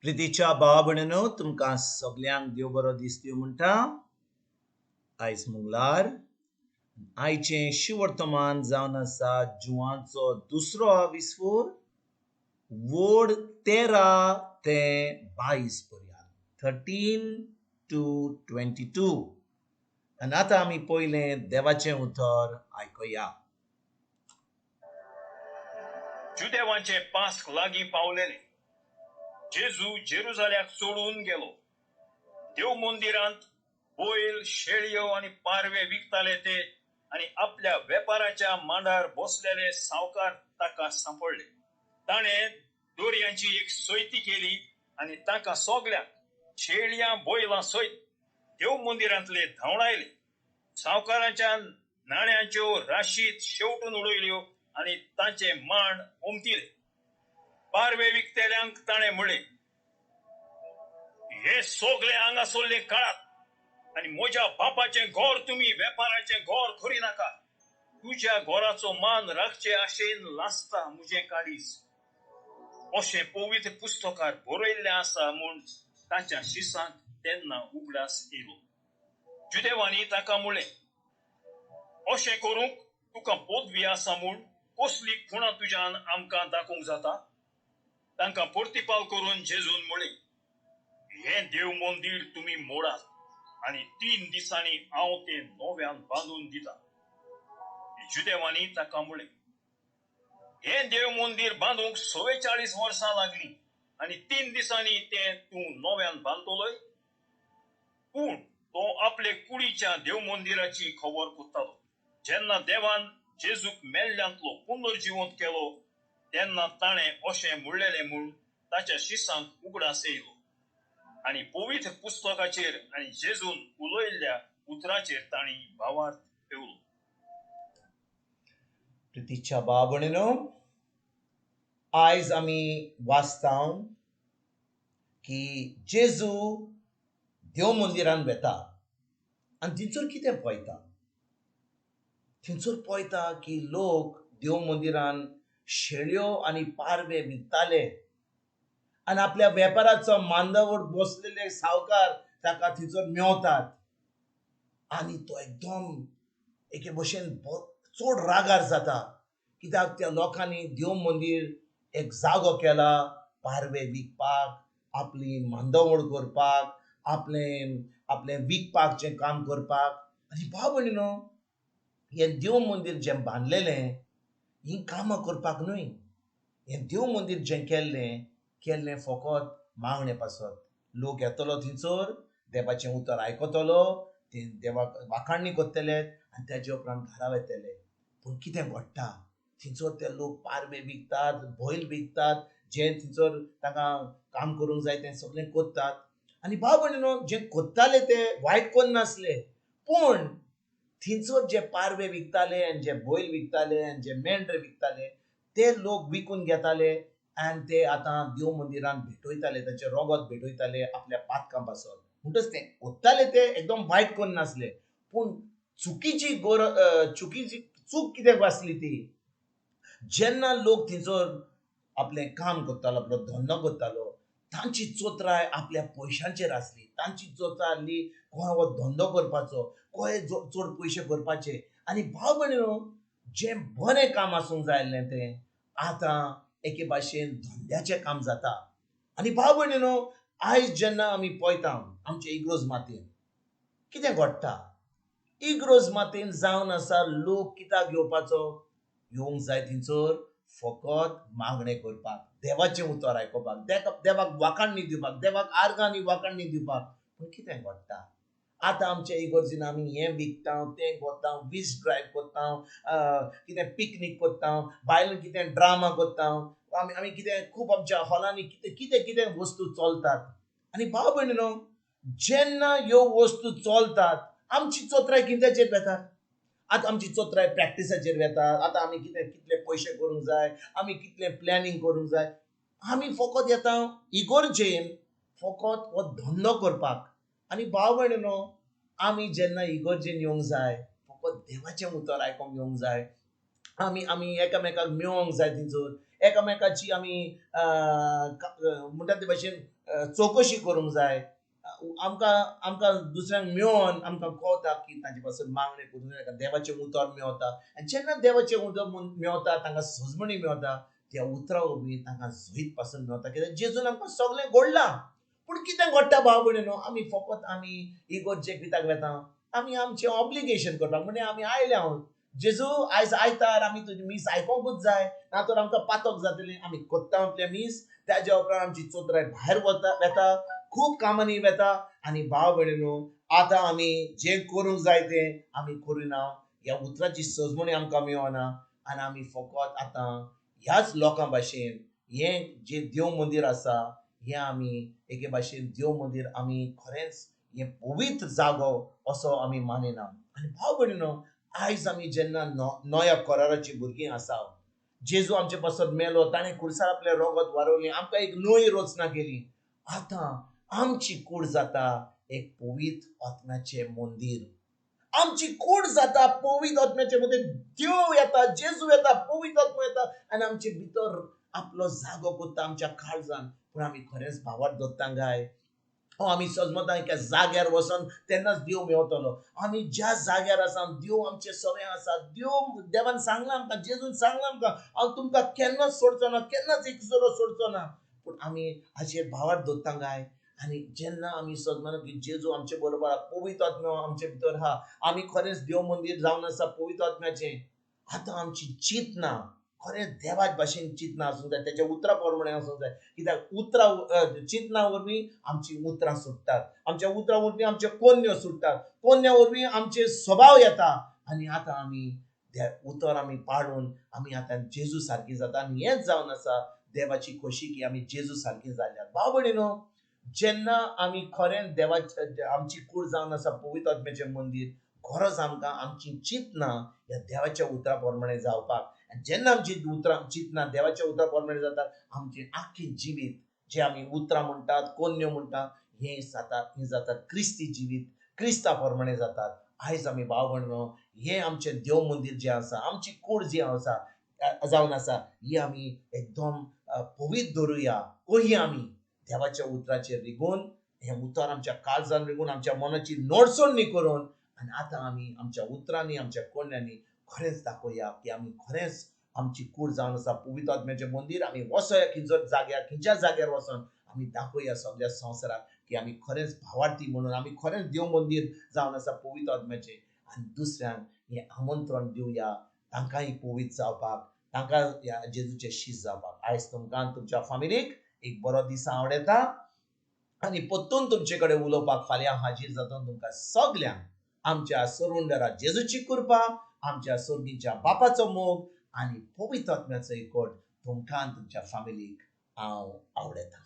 प्रितीच्या भाव भयणीनो, तुमकां सगल्यांक देव बरो दीस दिवं म्हणटा. आयज मंगळार. आयचें शिवर्तमान जावन आसा जुवांचो दुसरो आविस्फोर वड 13 ते 22 पर्यंत, 13 to 22. आनी आतां आमी पयलें देवाचें उतर आयकुया. जुदेवांचे पास्क लागीं पावलेले. जेजू जेरुजाल्याक चडून गेलो. देव मंदिरांत बैल, शेळयो आनी पारवे विकताले ते आनी आपल्या वेपाराच्या मांडार बसलेले सावकार ताका सांपडले. ताणें दोरयांची एक सोयती केली आनी तांकां सगल्यांक शेळयां बैलां सयत देव मंदिरांतले धांवडायले. सावकारांच्या नाण्यांच्यो राशीत शेवटून उडयल्यो आनी तांचे मांड ओमतिले. पारवे विकतेल्यांक ताणें म्हणलें, हे सगळे हांगासरले काडात आनी म्हज्या बापाचें घर तुमी वेपाराचें घर करिनाका. तुज्या घराचो मान राखचे आशेन लासता म्हजें काळीज, अशें पवित्र पुस्तकार बरयल्लें आसा म्हूण तांच्या शिसांक तेन्ना उगडास येयलो. जुदेवांनी ताका म्हणलें, अशें करूंक तुका पदवी आसा म्हूण कसली खुणा तुज्यान आमकां दाखोवंक जाता? तांकां प्रतिपाल करून जेजून म्हणलें, हें देव मंदीर तुमी मोडात आनी 3 दिसांनी हांव तें नव्यान बांदून दिता. जुदेवांनी ताका म्हणलें, हें देव मंदीर बांदूंक 44 वर्सां लागलीं आनी 3 दिसांनी तें तूं नव्यान बांदतलोय? पूण तो आपले कुडीच्या देव मंदिराची खबर करतालो. जेन्ना देवान जेजूक मेल्ल्यांतलो पुनर्जिवंत केलो तेन्ना ताणें अशें म्हणलेलें म्हूण ताच्या शिसांक उगडास येयलो आनी पवित्र पुस्तकाचेर आनी जेजून उलयल्ल्या उतराचेर तांणी भावार्थ ठेवलो. प्रितीच्या भाव भयणीनो, आयज आमी वाचता की जेजू देव मंदिरान वेता आनी थंयसर कितें पळयता? थंयसर पळयता की लोक देव मंदिरान शेळयो आनी पारवे विकताले आनी आपल्या वेपाराचो मांदावर बसलेले सावकार ताका थंयसर मेवतात आनी तो एकदम एके भशेन चड रागार जाता, कित्याक त्या लोकांनी देव मंदीर एक जागो केला पारवे विकपाक, आपली मांदावळ करपाक, आपलें आपलें विकपाक जें काम करपाक. आनी भाव भयणीनो, हें देव मंदीर जें बांदलेलें हीं कामां करपाक न्हय. हें देव मंदीर जें केल्लें केल्लें फकत मागणे पासत. लोक येतलो थंयसर, देवाचें उतर आयकतलो, ते देवाक वाखाणणी करतले आनी तेजे उपरांत घरा वतले. पूण कितें घडटा थंयसर? ते लोक पारवे विकतात, बैल विकतात, जें थंयसर तांकां काम करूंक जाय तें सगळें करतात. आनी भाव भयणीनो, जें करताले ते वायट करनासले, पूण थंयसर जे पारवे विकताले आनी जे बैल विकताले आनी जे मेंढरे विकताले ते लोक विकून घेताले आनी ते आतां देव मंदिरान भेटयताले, तांचें रोगत भेटयताले आपल्या पातकां पासत. म्हणटच ते करताले ते एकदम वायट करनासले, पूण चुकीची चुकीची चूक कित्याक आसली ती, जेन्ना लोक थंयसर आपलें काम करतालो, आपलो धंदो करतालो, तांची चोत्राय आपल्या पयशांचेर आसली. तांची चोत्राय आसली कोण हो धंदो करपाचो, कोहे चड पयशे करपाचे. आनी भाव भयणीनो, जें बरें काम आसूंक जाय आसलें तें आतां एके भाशेन धंद्याचें काम जाता. आनी भाव भयणीनो, आयज जेन्ना आमी पळयता आमचे इगर्ज मातयेन कितें घडटा, इगर्ज मातयेन जावन आसा लोक कित्याक येवपाचो, येवंक जाय थंयसर फकत मागणें करपाक, देवाचें उतर आयकुपाक, देवाक वाखाणणी दिवपाक, देवाक आर्गां आनी वाखाणणी दिवपाक. पूण कितें घडटा आतां आमच्या इगर्जीन? आमी हें विकता, तें करता, वीस ड्रायव करता, कितें पिकनीक करता, बायलां कितें ड्रामा करता, आमी आमी कितें खूब आमच्या हॉलांनी कितें कितें कितें वस्तू चलतात. आनी भाव भयणीनो, जेन्ना ह्यो वस्तू चलतात आमची चोत्राय कित्याचेर वेता? आतां आमची चोत्राय प्रॅक्टिसाचेर वेता. आतां आमी कितें कितले पयशे करूंक जाय, आमी कितलें प्लॅनिंग करूंक जाय. आमी फकत येता इगर्जेन फकत हो धंदो करपाक. आनी भाव भयणीनो, आमी जेन्ना इगर्जेन येवंक जाय फकत देवाचें उतर आयकोंक येवंक जाय, आमी आमी एकामेकाक मेळोंक जाय थंयसर, एकामेकाची आमी म्हणटा ते भाशेन चवकशी करूंक जाय. आमकां आमकां दुसऱ्यांक मेळोन आमकां कळटा की तांचे पासून मागणें करूंक जाय, देवाचें उतर मेवता. आनी जेन्ना देवाचें उतर मेवता तांकां सजमणी मेवता, त्या उतरा वरवीं तांकां जैत पासून मेवता. कित्याक जेजून आमकां सगळें घडलां. पूण कितें घडटा भाव भयणीनो, आमी फकत आमी इगोर्जेक कित्याक वेता, आमी आमचें ऑब्लिगेशन करपाक. म्हणजे आमी आयले हांव जेजू आयज आयतार आमी तुजी मीस आयकोंकूच जाय, ना तर आमकां पातक जातलें. आमी कोत्ता आपलें मीस, ताज्या उपरांत आमची चोत्राय भायर वता, खूब कामांनी वेता. आनी भाव भयणीनो आतां आमी जें करूंक जाय तें आमी करिना, ह्या उतराची सजमणी आमकां मेळना. आनी आमी फकत आतां ह्याच लोकां भाशेन हें जें देव मंदीर आसा हें आमी एके भाशेन देव मंदीर आमी खरेंच हें पवित्र जागो असो आमी मानिना. आनी भाव भयणीनो आयज आमी जेन्ना नव्या कराराची भुरगीं आसा, जेजू आमचे पासत मेलो, ताणें खुर्सार आपलें रगत वारवलें, आमकां एक नवी रचना केली. आतां आमची कूड जाता एक पवित्र आत्म्याचें मंदीर. आमची कूड जाता पवित्र आत्म्याचें मंदीर. देव येता, जेजू येता, पवित्र आत्मा येता आनी आमचे भितर आपलो जागो करता आमच्या काळजान. पूण आमी खरेंच भावार्थ दवरता काय? आमी सजमता एका जाग्यार वचोन तेन्नाच देव मेवतलो. आमी ज्या जाग्यार आसा देव आमचे सगळें आसा. देव देवान सांगलां आमकां, जेजून सांगलां आमकां, हांव तुमकां केन्नाच सोडचो ना, केन्नाच एक जरो सोडचो ना. पूण आमी हाचेर भावार्थ दवरता काय? आनी जेन्ना आमी सजमना की जेजू आमचे बरोबर आहा, पवित्र आत्मा आमचे भितर आहा, आमी खरेंच देव मंदीर जावन आसा पवित्र आत्म्याचें. आतां आमची चिंतना खरें देवाच भाशेन चिंतना आसूंक जाय, तेच्या उतरां प्रमाणें आसूंक जाय. कित्याक उतरां चिंतना वरवीं आमची उतरां सुट्टात, आमच्या उतरां वरवीं आमच्यो कोन्यो सुट्टात, कोन्या वरवीं आमचे स्वभाव येता. आनी आतां आमी उतर आमी पाळून आमी आतां जेजू सारकी जाता. आनी हेंच जावन आसा देवाची खोशी की आमी जेजू सारकी जाल्या. भाव भयणीनो जेन्ना आमी खरें देवाचे आमची कूड जावन आसा पवित्र आत्म्याचें मंदीर, गरज आमकां आमची चिंतना ह्या देवाच्या उतरा प्रमाणें जावपाक. आनी जेन्ना आमची उतरां चिंतना देवाच्या उतरा प्रमाणें जातात, आमचें आख्खें जिवीत जें आमी उतरां म्हणटात, कोन्यो म्हणटात, हें जातात, हें जातात क्रिस्ती जिवीत, क्रिस्ता प्रमाणें जातात. आयज आमी भाव भयणीनो हें आमचें देव मंदीर जें आसा, आमची कूड जी आसा जावन आसा, ही आमी एकदम पवित्र दवरुया. कोही आमी देवाच्या उतराचेर रिगून, हें उतर आमच्या काळजान रिगून, आमच्या मनाची नडसण करून, आनी आतां आमी आमच्या उतरांनी आमच्या कोण्यांनी खरेंच दाखोवया की आमी खरेंच आमची कूड जावन आसा पवित्र आत्म्याचें मंदीर. आमी वचोया खंयच्या जाग्यार, खंयच्या जाग्यार वचोन आमी दाखोवया सगळ्या संवसाराक की आमी खरेंच भावार्थी म्हणून, आमी खरेंच देव मंदीर जावन आसा पवित्र आत्म्याचें. आनी दुसऱ्यांक हें आमंत्रण दिवया, तांकांय पवित्र जावपाक, तांकां ह्या जेजूचें शीस जावपाक. आयज तुमकां तुमच्या फामिलीक एक बरो दीस आवडटा आनी परतून तुमचे कडेन उलोवपाक फाल्यां हाजीर जाता. तुमकां सगल्यांक आमच्या सरवंडरा जेजूची कृपा, आमच्या सोर्गीच्या बापाचो मोग आनी पवित्र आत्म्याचो एकवट तुमकां तुमच्या फामिलीक हांव आवडटा.